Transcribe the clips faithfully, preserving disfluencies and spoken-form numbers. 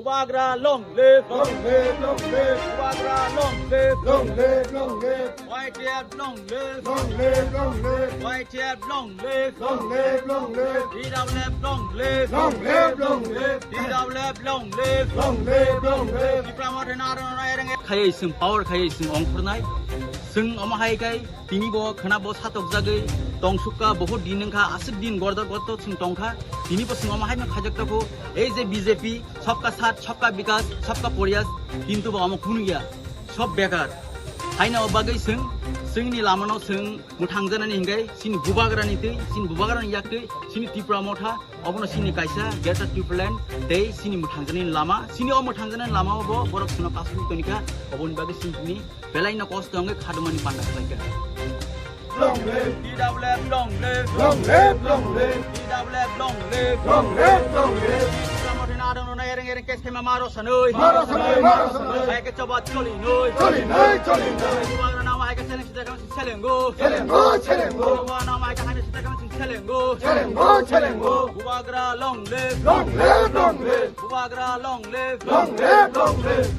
Bubagra long live! Long live, long live! Bubagra long live! Long live, long live! Y T F long live! Long live, long live! Y T F long live! Long live, long live! T W F long live! Long live, long live! T W F long live! Long live, long live! Tipra Motha ni adon no ereng khaye ising power khaye ising ongkhornai. Sing omo hai kai tini bo khana bo satok jagwi tongsukha, bohut din wngkha, aswk din gorda gorda sing tongkha. Tini bo sing omo hai no khajak tako. Ei je B J P, sabka saath, sabka bikas, sabka prayas, kintu bo omo kunu ya, sob bekar. Haino bagwi sing, singni lamano sing mwthangjanani hingai, sini bubagrani twi, sini bubagrani yaktwi, sini Tipra Motha, obono sini kaisa Greater Tipraland tei sini mwthangjanani lama, sini o mwthangjanani lama bo borok sino kasugwi tonikha, oboni bagwi sing tini belaino kosto wngwi khadumani panda khlaikha. Long live! T W F long live! Long live, long live! T W F long live! Long live, long live! Tipra Mothani adon no ereng ereng case khaima maro sanoi. Maro sanoi, maro sanoi! Hai ke choba choli noi. Choli noi, choli noi! Bubagra nama hai ke seleng sita kama sing selengo. Selengo, selengo! Bubagra nama hai ke hame sita kama sing selengo. Selengo, selengo! Bubagra long live! Long live, long live! Bubagra long live! Long live, long live!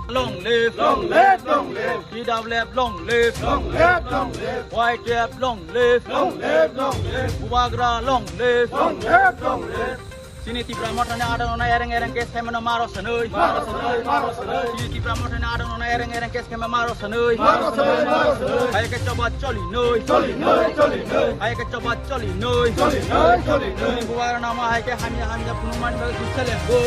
Long live, long live, long live! T W F long live! Long live, long live! Y T F long live! Long live, long live! Bubagra long live! Long live, long live! Sini Tipra Mothani adon no ereng ereng case khaima no maro sanoi. Maro sanoi, maro sanoi! Sini Tipra Mothani adon no ereng ereng case khaima maro sanoi. Maro sanoi, maro sanoi! Hai ke choba choli noi. Choli noi, choli noi! Hai ke choba choli noi. Choli noi, choli noi! Sini Bubagra nama hai ke hamya hamya phunukmani bagwi sing selengo.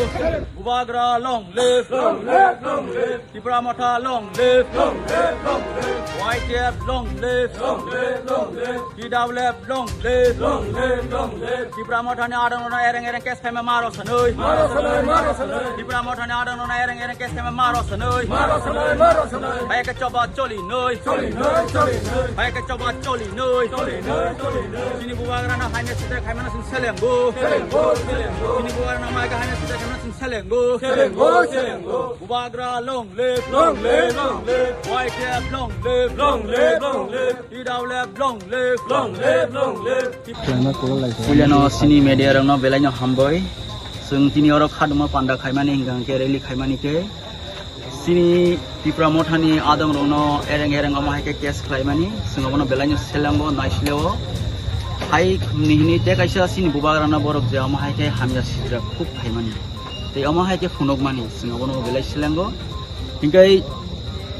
Bubagra long live! Long live, long live! Tipra Motha long live! Long live, long live! Y T F long live! Long live, long live! T W F long live! Long live, long live! Tipra Mothani adon no ereng ereng case khaima maro sanoi. Maro sanoi, maro sanoi! Tipra Mothani adon no ereng ereng case khaima maro sanoi. Maro sanoi, maro sanoi! Hai ke choba choli noi. Choli noi, choli noi! Hai ke choba choli noi. Choli noi, choli noi! Sini Bubagra na hamya sita khaima no sing selengo. Selengo, selengo! Sini Bubagra na mai ke hamya sita khaima no sing selengo. Selengo, selengo! Bubagra long live! Long live, long live! Y T F long live! Long live, long live! T W F long live! Long live, long live! Puilano sini media rokno belaino hambai. Chwng tini oro khaduma panda khaimani hingka hingke rally khaimani khe sini Tipra Mothani adong rokno ereng ereng omo hai khe case khlaimani. Chwng obono belaino selengo naisileo. Hai ni hini te kaisa sini bubagrano borok je omo hai khe hamya sijra khub khaimani. Tei omo hai khe phunukmani, chwng obono belai selengo. Hinkhe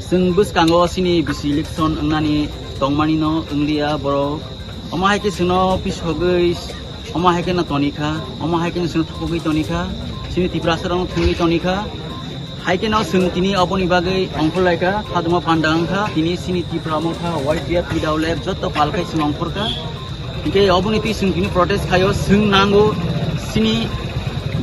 chwng bwskango chini bisi election wngnani tongmani no wngliya borok. Omo hai khe chwngno pisogwi, omo hai khe no tonikha, omo hai khe no chwngno thokgwi tonikha, chini Tiprasa rokno thwngwi tonikha. Hai khe no chwng tini oboni bagwi ongkhorlaikha, khaduma panda wngkha, tini chini Tipra Motha, Y T F, P W F joto palkhai chwng ongkhorkha. Hinkhe oboni twi chwng tini protest khaio, chwng nango chini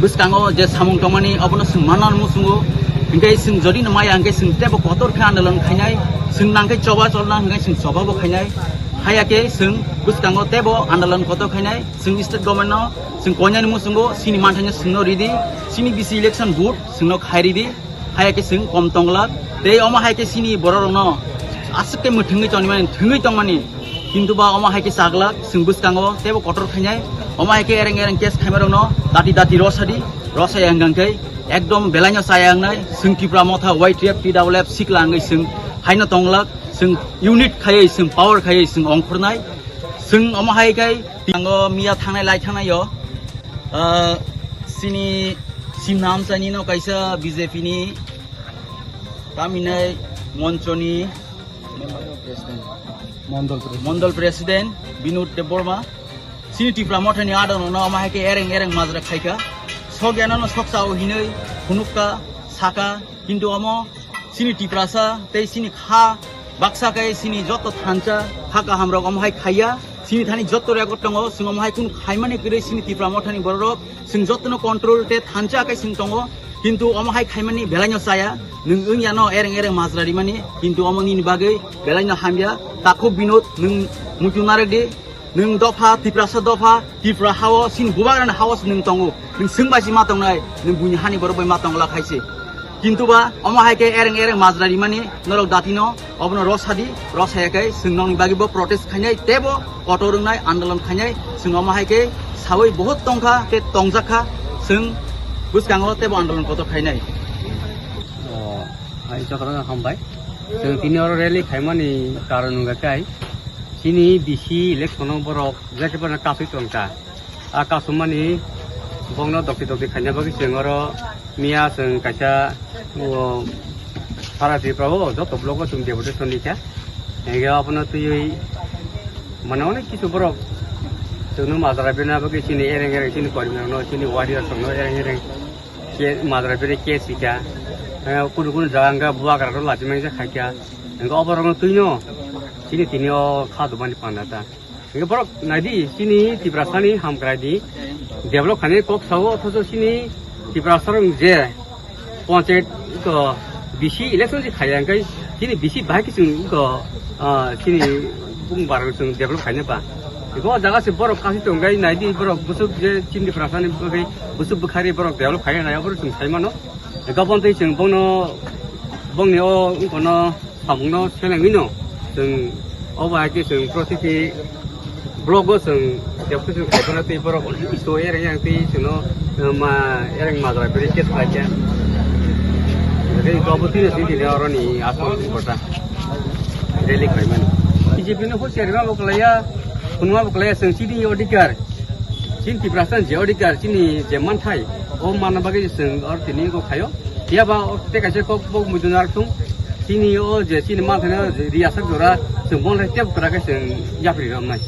bwskango je samung tongmani obono chwng manna muchungo. Hinkhe chwng jodi no maya hinkhe chwng teibo kotor khe andolon khainai, chwng nangkhe choba cholna hinkhe chwng choba bo khainai. Haya khe chwng bwskango teibo andolon kotor khainai, chwng state government no chwng koinani muchungo chini manthaino chwngno ridi, chini bisi election vote chwngno khai ridi. Haya khe chwng kom tonglak. Tei omo hai khe chini borok rokno aswk khe mwthwngwi tongmani, thwngwi tongmani. Kintu ba omo hai khe chaglak, chwng bwskango teibo kotor khainai. Omo hai khe ereng ereng case khaima rokno dati dati rosadi, rosaya hwnkha khe ekdom belaino chaya wngnai. Chwng Tipra Motha Y T F P W F sikla wngwi chwng haino tonglak. Chwng unit khaiwi, chwng power khaiwi, chwng ongkhornai. Chwng omo hai khe tango miya thangnai lai thangnai o. Ah, chini simna amchaini no kaisa B J P ni taminai monchoni Mondol President. Mondol President Binod Debbarma. Chini Tipra Mothani adon no omo hai khe ereng ereng majra khaikha. Sok yanano sok sao hinoi phunukka, saka, kintu omo chini Tiprasa tei chini kha baksa khe chini joto thansa kha kaham rok omo hai khaiya. Chini thani joto record tongo, chwng omo hai kunu khaimani kwrwi chini Tipra Mothani borok rok, chwng jotono control tei thansa khe chwng tongo. Kintu omo hai khaimani belaino chaya, nwng wngya no ereng ereng majra rimani, kintu omo nini bagwi belaino hamya. Takhuk Binod, nwng muitu narwk di, nwng dopha, Tiprasa dopha, Tripura hao, chini bubagrani hao se nwng tongo, nwng swng bai se ma tongnai, nwng buini hani borok bai ma tongla khai se. Kintu ba omo hai khe ereng ereng majra rimani norok datino obono rosadi, rosaya khe chwng nokni bagwi bo protest khainai teibo kotor wngnai andolon khainai. Chwng omo hai khe sawi bohut tongkha tei tongjakha. Chwng Bwskango teibo andolon kotor khainai. O, hai jotono hambai. Chwng tini oro rally khaimani karon wngkha khe, chini B C election o borok jati bana kasui tongkha. A kasumani bongno dokti dokti khaina bagwi chwng oro miya chwng kaisa, o, Sara Tripura o joto block o chwng deputation rikha. Hingke abono twiwi mane onek kisu borok chwngno majra bina bagwi chini ereng ereng chini kormi rokno chini warriors rokno ereng ereng ke majra bina ke sika. Eh, kunu kunu jaga hingke bubagra rok lachimani khaikha. Hingke oborokno twino chini tini o kha dumani panda ta. Hingke borok naidi chini Tiprasani hamkrai di develop khainai kok sao, othocho chini Tiprasarok je panchayat ko B C election je khaiya hingke chini B C bahai khe chwng ko, ah, chini bung bar chwng develop khaina ba. Hingke o jaga se borok kasi tongkhe naidi borok bwswk je chini Tiprasani bagwi bwswk bwkhari borok develop khaina nai oborok chwng sai mano. Hingke oboni twi chwng bono bongni o wngkha no samungno selengwino chwng obo hai khe chwng protiti block o chwng deputation khaipano tei borok iso ereng yang tei chwngno, eh, ma ereng majra beri case khlaikha. Tei obo twi chwng tini oroni aswk kota rally khlaimani. B J P no husiar ma bo khlaiya, phunuma bo khlaiya chwng chini odhikar. Chini Tiprasa je odhikar, chini je manthai, o manna bagwi chwng or tini go khayo. Phiya ba o tei kaisa kok bo muitu nar thung. Chini o je chini manthai no riyasak jora chwng bon lai tep kwra khe chwng yapri romnai.